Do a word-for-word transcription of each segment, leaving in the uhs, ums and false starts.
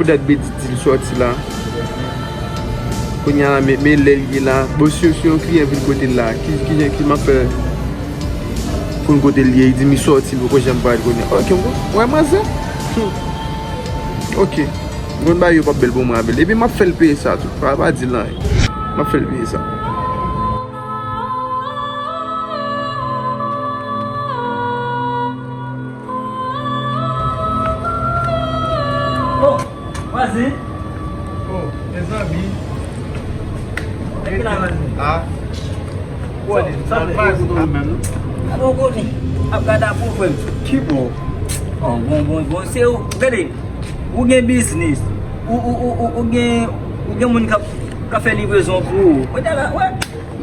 Poutèt Beti di l sòti la. Kounye a la, men, men lè l ye la. Bon, si, si yon kliyan vin kote l la, ki, ki jan ki m ap fè pou l kote l ye? Li di m li sòti, li poko janm parèt kounye a. Ok, m wè manzè. Hmm. Ok. M konn bagay yo p ap bèl pou mwen avè l. Epi m ap fè l peye sa tou. Pa, pa di l anyen. M ap fè l peye sa. Oh, vwazen. Oh, mezanmi. Epi la, vwazen. Ah. Wè, sa, sa, sa, pa kote ou menm, non? A bon, konnen. Ap gade a pou frè m. Ki bò? Oh, bon, bon, bon, se ou. Gade, ou gen biznis. Ou, ou, ou, ou, ou gen, ou gen moun k ap, k ap fè livrezon pou ou. Kounye a la, wè.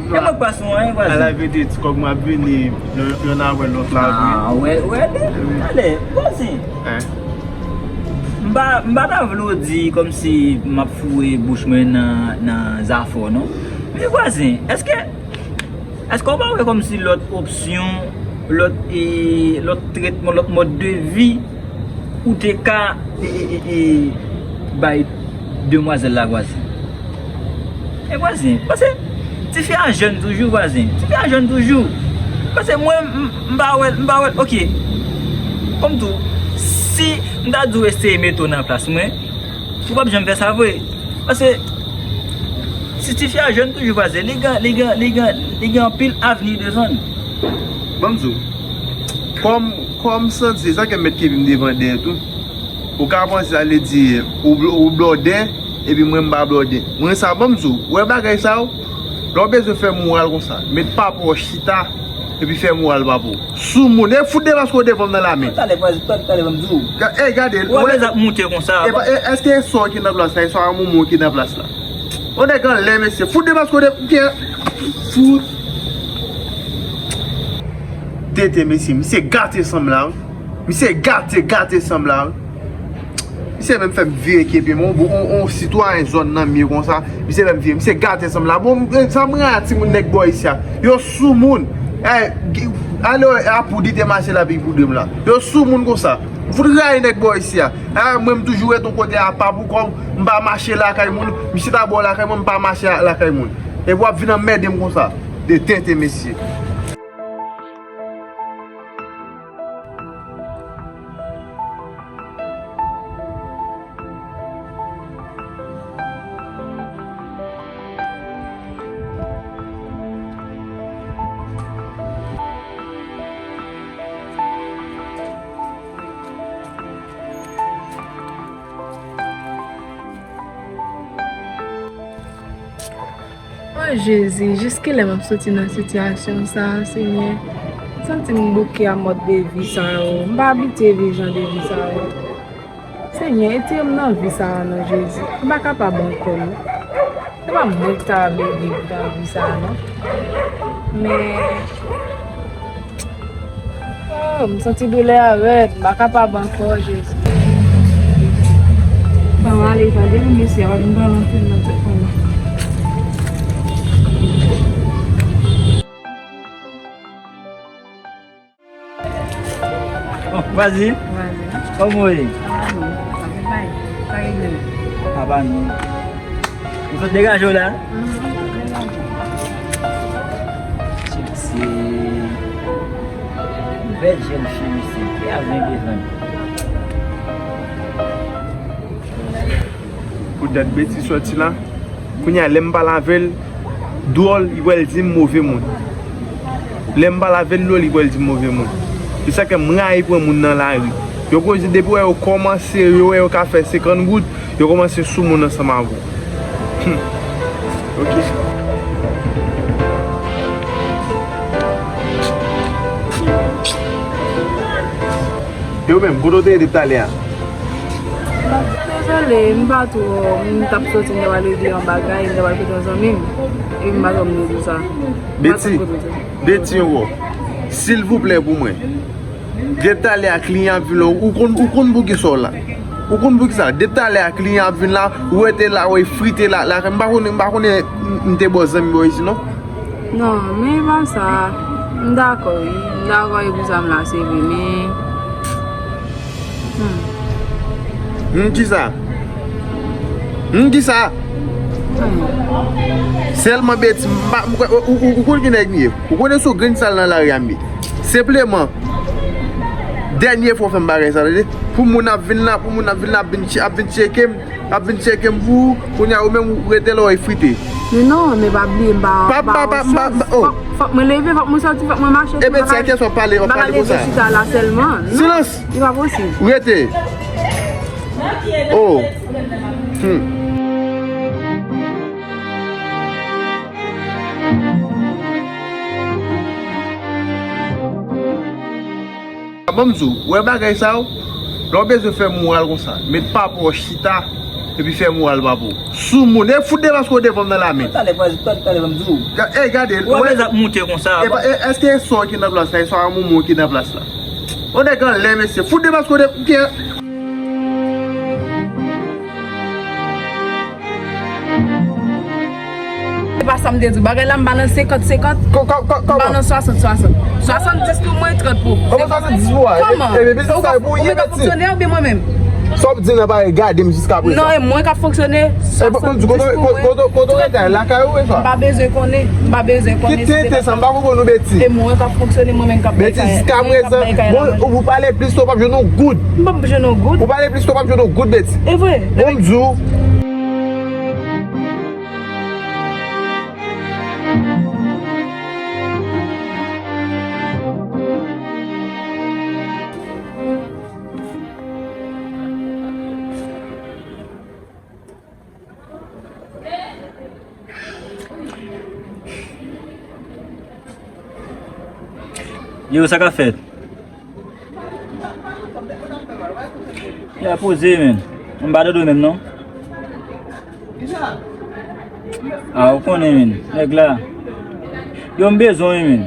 E mwen k pa sou anyen, vwazen. Ala vete, ti kòb mwen ap vini, yon, yon apre lòt la vre. Ah, wè, wè, de, talè, vwazen. Hein? M pa, m pa ta vle w di kòmsi m ap foure bouch mwen nan, nan zafè w, non. Men vwazen, èske, èske w pa wè kòmsi lòt opsyon, lòt, e, lòt tretman, lòt mòd de vi ou te ka, e, e, e, e, bay demwazèl la, vwazen? E vwazen, paske tifi a jèn toujou, vwazen. Tifi a jèn toujou. Paske mwen, m, m pa wè l, m pa wè l. Ok. Kòm tou, si m ta di w eseye mete w nan plas mwen, ou p ap janm fè sa vre. Paske si tifi a jèn toujou, vwazen, li gen, li gen, li gen, li gen anpil avni devan l. Ban m di w, kòm, kòm santi, se sa k fè m met kepi m devan dèyè tou. Ou ka panse sa vle di ou bl-, ou blòdè, epi mwen m pa blòdè. Mwen sa, ban m di w, wè bagay sa yo, lè w bezwen fè moral konsa, met papa w chita, epi fè moral papa w. Soumoun, e fout de maske w devan m nan la men. Talè, talè, talè, ban m di w. Ga-, e, gade, ou wè, wè, ap moute konsa. E pa, e, èske e sò ki nan plas la, e sò a momo ki nan plas la? Yon nèg anlè, mesye. Fout de maske w de, fout. Tenten, mesye. Misye gate sanm la, wi. Misye gate, gate sanm la, wi. Misye menm fè m vire kepi m, on, on, on sitwayen zòn nan m ye konsa. Misye fè m vire. Misye gate sanm la. Bon, m, sa m rayi timoun nèg bò isi a. Yo soumoun. E, ale a poud, li te mache la, pi poud m la. Yo soumoun konsa. M fout rayi nèg bò isi a. A, mwen m toujou ret yon kote apa pou kò m, m pa mache lakay moun. Misye ta bò lakay mwen, m pa mache lakay moun. Epi w ap vin anmède m konsa. De tenten, mesye. O Jezi, jiskilè m ap soti nan sitiyasyon sa a, Senyè? M santi m bouke a mòd de vi sa yo. M pa abitye viv jan de vi sa yo. Senyè, retire m nan vi sa a, non, Jezi. M pa kapab ankò, non. Se pa mwen ki ta vle viv nan vi sa a, non. Men, oh, m santi doulè a rèd, m pa kapab ankò, Jezi. Ban m ale, tande, mesye, a pa vin pale anpil nan tèt mwen, non. Bon, vwazen. Vwazen. Kòman w ye? Apa nou? Sa fè bay. Sa regle. Apa nou? Ou sot degaje w la? Mhm, m sot degaje. Tip se bèl jèn fi, mesye. Ki ap vin bezwen? Pou dat Beti sòti la, kounye a, lè m pale avè l, dwòl, li pral di m move moun. Lè m pale avè l, dwòl, li pral di m move moun. Se sa k fè m rayi pran moun nan lari. Yo koze depi wè yo kòmanse, yo wè yo ka fè senkant goud, yo kòmanse sou moun ansanm avè w. Hmm. Ok. E ou menm, kote w te ye depi talè a? Dezole, m pa twò, m t ap soti, m t ap al regle yon bagay, m t ap al kote yon zanmi m. Epi m pa twò, m te di w sa. M pa twò kote w te. Beti, Beti, yon wò. Silvouplè pou mwen. Depi talè a kliyan ap vin la, ou konn, ou konn poukisa w la. Ou konn poukisa. Depi talè a kliyan ap vin la, ou rete la, ou frite la, la, m pa konnen, m pa konnen, m, m te ba w zanmi bò isit, non. Non, men e pa sa. M dakò, wi. M dakò, e pou sa m la, se vre, men, hmm. Hmm, kisa? Hmm, kisa? Sèlman Beti, m pa, m kwè, ou, ou, ou konn ki nèg m ye. Ou konnen se yon grenn sal nan lari a m ye. Senpleman, dènye fwa w fè m bagay sa, tande? Pou moun ap vin la, pou moun ap vin la, ap vin tche-, ap vin tcheke m, ap vin tcheke m pou ou, kounye a ou menm ou rete la w frite. Men non, men pa bliye, m pa, pa, m pa, pa, m pa, m pa, oh. Fòk, fòk mwen leve, fòk mwen sòti, fòk mwen mache. Ebyen, se kesyon pale, w ap pale konsa. Silans! Li pa posib. Rete. Oh. Hmm. Ban m di w, wè bagay sa yo, lè w bezwen fè moral konsa, met papa w chita, epi fè moral papa w. Sou moun, e fout de maske w devan m nan lamen. Talè, talè, talè, ban m di w. Ga-, e, gade, wè, wè, lè zak moute konsa, e pa, e, èske e sò ki nan plas la, e sò a momo ki nan plas la? Yon nèg anlè, mesye. Fout de maske w de-, ki Se pa sa m te di w. Bagay la, m pa nan senkant senkant. Ko-, ko-, ko-, kòman? M pa nan swasant swasant. Swasanndis pou mwen, trant pou ou. Kòman swasanndis pou ou? Kòman? Ebyen, biznis sa e pou ou ye, Beti. Ou menm k ap fonksyone oubyen mwen menm? Sa w ap di nan parèy gade m jiskaprezan. Non, e mwen k ap fonksyone. E, bon, bon, kote, kote, kote w rete a, lakay ou e sa? M pa bezwen konnen. M pa bezwen konnen. Ki tenten sa, m pa konprann ou, Beti. E mwen k ap fonksyone, mwen menm k ap bay kay la. Beti, jiskaprezan, bon, ou pale plis, ou p ap jwenn yon goud. M p ap jwenn yon goud. Ou pale plis, ou p ap jwenn yon goud, Beti. E vre. Bon, m di w. Yo, sa k ap fèt? Ya poze, men. M pa dodo menm, non. A, ou konnen, men. Nèg la. Yo, m bezwen w, men.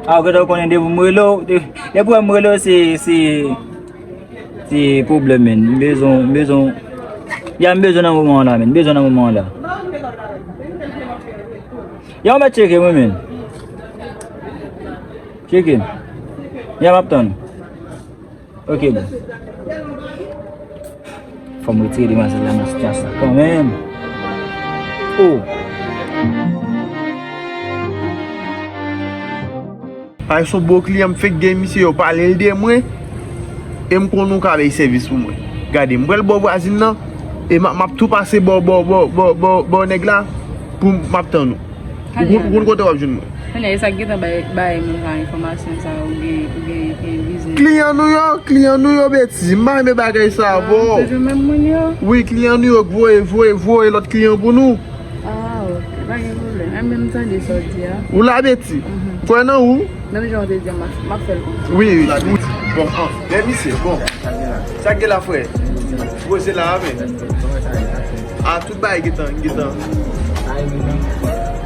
A, ou gentan konnen depi m rele w, de-, depi m rele w, se, se, se pwoblèm, men. M bezwen, m bezwen, ya, m bezwen nan moman an la, men. M bezwen nan moman an la. Ya, ou mèt tcheke m, wi, men. Tcheke m. Ya, m ap tann. Ok, bon. Fò m retire demwazèl la nan sitiyasyon kanmenm. Oh! Ay, se yon bon kliyan, m fenk gen misye, yo pale l de mwen. E m konn ou ka bay sèvis pou mwen. Gade, m pral bò vwazin nan. E m ap, m ap tou pase bò, bò, bò nèg la pou m ap tann ou. Ou konn, ou konn kote w ap jwenn mwen. Kounye a, e sa k gentan bay, bay moun sa enfòmasyon sa, ou gen, ou gen, gen biznis. Kliyan nou yo, kliyan nou yo, Beti. M pa renmen bagay sa, bro. Toujou menm moun yo? Wi, kliyan nou yo k voye, voye, voye lòt kliyan pou nou. Ah, ok. Pa gen pwoblèm. Mwen menm tande sa w di a. Ou la, Beti? Mhm. Kwè nan ou? Menm jan w te di a, m ap, m ap fè l konsa. Wi, wi. Bon, an, men misye, bon. Sa k gen la, frè? Poze la, men. A, tout bagay gentan, gentan.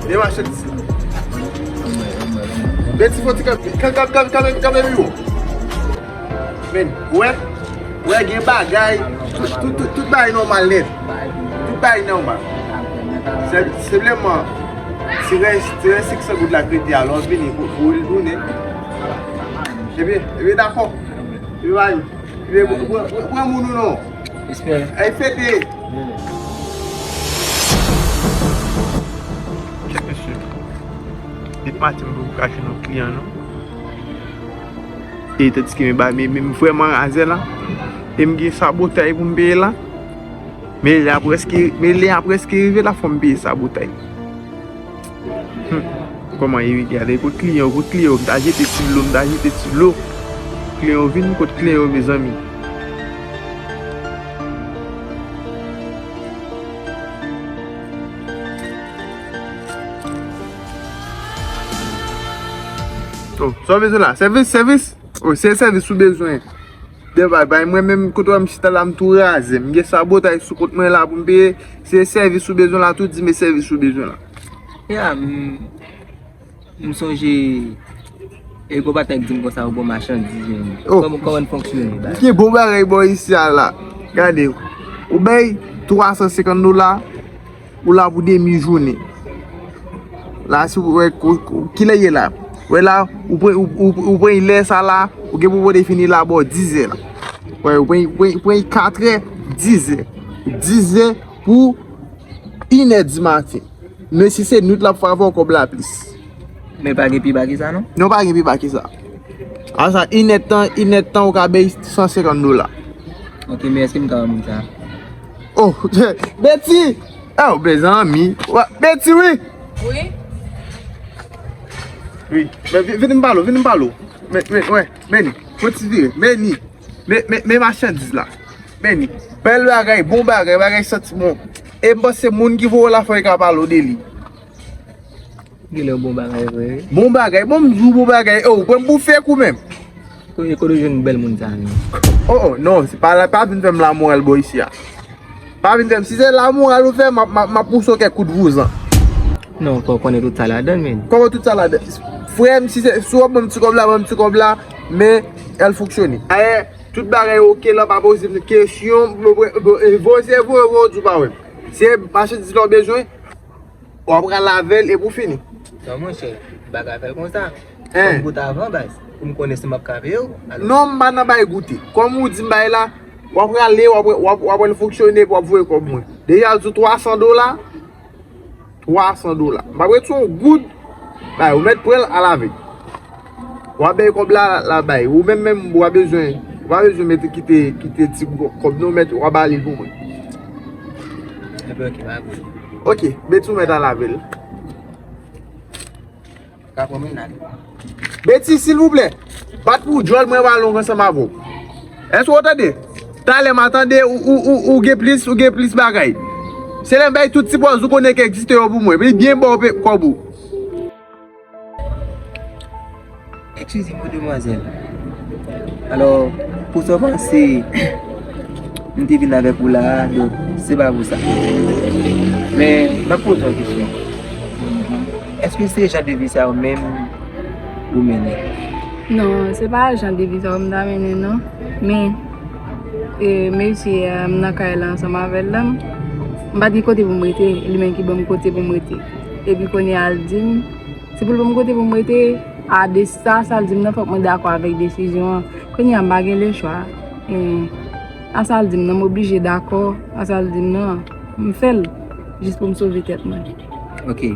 E mache disi la. Beti fò ti kanpe, kanpe, kanpe, kanpe, kanpe pi wo. Men, wè, wè gen bagay, tout, tout, tout, tout bagay nòmal nèt. Tout bagay nòmal. Se, senpleman, ti rès, ti rès senk san goud la k rete a, lè w vini pou, pou retounen. Ebyen, ebyen dakò. Ebyen, bay. Ebyen, pran, pran, pran moun ou non. Respè. Ay fete. Kèt mesye. Depi maten m poko ka jwenn yon kliyan non. E tandiske men ba, men, men m vrèman razè la. E m gen sabotay pou m peye la. Men lè a prèske, men lè a prèske rive la, fò m peye sabotay. Hmm. Kòman e gade, kot kliyan yo, kot kliyan yo, m ta jete ti dlo, m ta jete ti dlo. Kliyan yo vin, kot kliyan yo, mezanmi? Oh, sa w bezwen la? Sèvis, sèvis? Oh, se sèvis ou bezwen. De bay, bay, mwen menm, kote w wè m chita la, m tou razè. M gen sabotay sou kont mwen la pou m peye. Se sèvis ou bezwen la, tou di m e sèvis ou bezwen la. Ya, m, m sonje, e gwo patnè k di m konsa, ou bon machandiz, men. Oh. Kòman, kòman n fonksyone, bay? M gen bon bagay bò isi a la. Gade, ou bay twa san senkant dola, ou la pou demi jounen. La, si w wè, ko-, ko-, kilè ye la? Wè la, ou pran, ou, ou, ou pran lè sa la, ou gen pou pote fini la bò dizè la. Wè, ou pran, ou pran, ou pran katrè, dizè. Dizè pou inè di maten. Men si se nwit l ap fè, fò kòb la plis. Men pa gen pi ba ki sa, non? Non, pa gen pi ba ki sa. A sa, inèdtan, inèdtan ou ka bay san senkant dola. Ok, men èske m ka wè moun sa? Oh, Betty! Oh, mezanmi. Wa- Betty, wi! Wi. Wi. Men vi- vin m pale w, vin m pale w. Men, men, wè, men ni. Fò ti vire. Men ni. Men, men, men machandiz la. Men ni. Bèl bagay, bon bagay, bagay santi bon. E m panse moun ki voye w la fò l ka pale w de li. Genlè bon bagay vre, wi. Bon bagay, bon m di w bon bagay. Oh, pran m pou fèk ou menm. Kote, kote w jwenn bèl moun sa a, menm? Oh, oh, non, se pa la, pa vin fè m lamoral bò isi a. Pa vin fè m, si se lamoral ou fè, m ap, m ap, m ap pouse w kèk kout vouzan. Non, fò w konnen tout sa ladan l, menm. Kòman tout sa ladan? Frè m, si se, si w ap ban m ti kòb la, ban m ti kòb la, men al fonksyone. Dayè, tout bagay ok la, pa poze m kesyon, voye, voye, voye, di w pa wè m. Se machandiz la w bezwen, w ap pral avè l epi w fini. Non, monchè, m pa ka fè l konsa. Fò m goute avan, baz, pou m konnen si m ap ka peye w. Alò. Non, m pa nan bay goute. Kòm ou di m bay la, w ap rale, w ap, w ap, w ap wè l fonksyone, w ap voye kòb mwen. Deja l sou twa san dola, twa san dola. M ap retire yon goud, bay, ou mèt pran l al avè l. W ap bay kòb la, l ap bay. Ou menm, menm, ou pa bezwen, ou pa bezwen mete kite, kite ti kòb non, mèt, w ap ba li l pou mwen. Ebyen, ok, m ap pran. Ok, Betty, ou mèt al avè l. Ka pran mennaj. Betty, silvouplè, bat pou djòl mwen, w al long ansanm avè w. Èske w tande? Talè m a tande, ou, ou, ou, ou gen plis, ou gen plis bagay. Se lè m bay tout ti pòz ou konnen ki egziste yo pou mwen. Epi byen ba w pe- kòb ou. Eskize m, demwazèl. Alò, pou sa w panse, m te vin avèk ou la a, donk, se pa pou sa. Men, m ap poze w kesyon. Èske se jan de vi sa yo menm ou mennen? Non, se pa jan de vi sa yo m ta mennen, non. Men, e, mesye a, m nan kay la ansanm avè l la, m pa t gen kote pou m rete, li menm ki ban m kote pou m rete. Epi kounye a l di m, se pou l ban m kote pou m rete, a de sa, sa l di m nan, fòk mwen dakò avèk desizyon an. Kounye a, m pa gen lechwa. E, a sa l di m nan, m oblije dakò a sa l di m nan. M fè l jis pou m sove tèt mwen. Ok.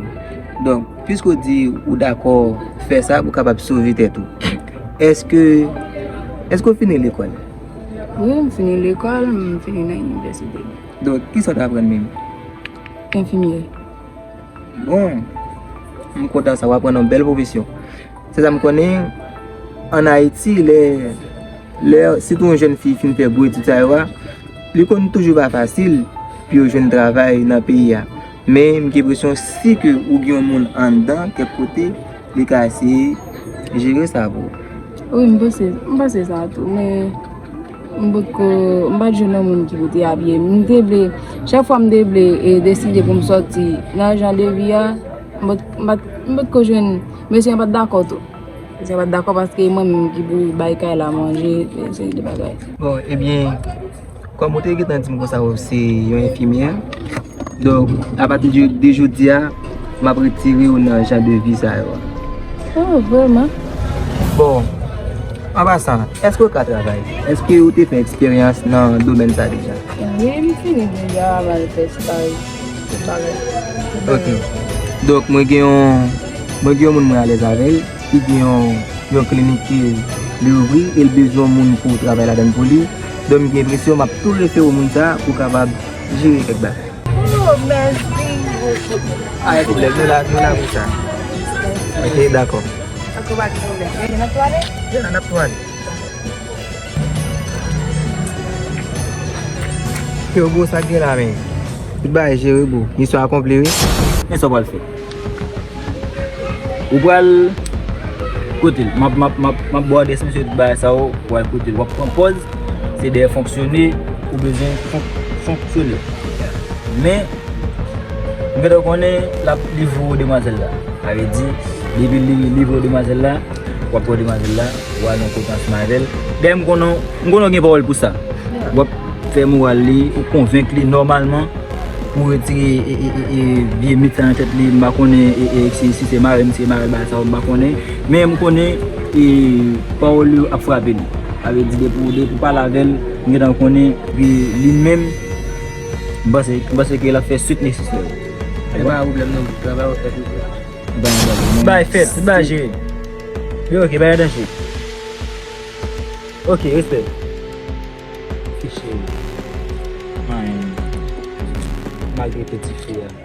Donk, piske w di ou dakò fè sa pou w kapab sove tèt ou, èske, èske w fini lekòl? Wi, m fini lekòl, m fini nan inivèsite. Donk, kisa w t aprann menm? Enfimyè. Bon, m kontan sa, w aprann yon bèl pwofesyon. Se sa m konnen, ann Ayiti, lè, lè, sitou yon jèn fi fin fè gwo etid sa yo a, li konn toujou pa fasil pou yo jwenn travay nan peyi a. Men, m gen enpresyon, si ke ou gen yon moun anndan, kèk kote, li ka eseye jere sa pou ou. Wi, m panse, m panse sa tou, men m potko, m pa t jwenn yon moun ki pote a byen. M te vle, chak fwa m te vle, e, deside pou m sòti nan jan de vi a, m pot- m pa t- m potko jwenn, mesye an pa t dakò tou. Mesye an pa t dakò paske e mwen menm ki pou bay kay la manje, yon seri de bagay. Bon, ebyen, kòm ou te gentan di m konsa ou se yon enfimyè, donk, apati de, de jodi a, m ap retire w nan jan de vi sa yo a. Oh, vrèman? Bon, an pasan, èske w ka travay? Èske ou te fè eksperyans nan domèn sa deja? Wi, m fini deja, m al fè staj. Tout bagay. Ok. Donk, mwen gen yon, mwen gen yon moun mwen alèz avè l, ki gen yon, yon klinik ke li ouvri, e l bezwen yon moun pou travay ladan l pou li. Donk, m gen enpresyon m ap tou refere w moun sa a pou w kapab jere kèk bagay. Oh, mèsi bokou. A, pa gen pwoblèm, nou la, nou la pou sa. Ok, dakò. Dakò, pa gen pwoblèm. N ap tou ale? Ya, n ap tou ale. Yo, bro, sa k gen la, men? Tout bagay jere, bro. Misyon akonpli, wi. Men sa w pral fè? Ou pral kote l. M ap, m ap, m ap, m ap ba w adrès misye, tout bagay sa yo, ou pral kote l. W ap pran pòz, se dèyè fonksyone, ou bezwen fonk-, fonksyone. Men, m gentan konnen l ap livre w demwazèl la. Sa vle di, depi li livre w demwazèl la, w ap pran demwazèl la, w al nan kote ansanm avè l. Dayè, m konnen, m konnen w gen pawòl pou sa. W ap fè moral li, ou konvenk li nòmalman pou retire, e, e, e, e, vye mit sa nan tèt li. M pa konnen, e, e, si, si se mare misye mare bagay sa yo, m pa konnen. Men m konnen, e, pawòl yo ap frape li. Sa vle di, depi, depi w pale avè l, m gentan konnen, li, li menm, M panse, m panse ke l ap fè suit nesesè. E pa pwoblèm non, travay w fèt ou fèt. Bay fèt, bay jere. Yo, ok, bay danje. Ok, respè. Fichye. Malgre peti fi a.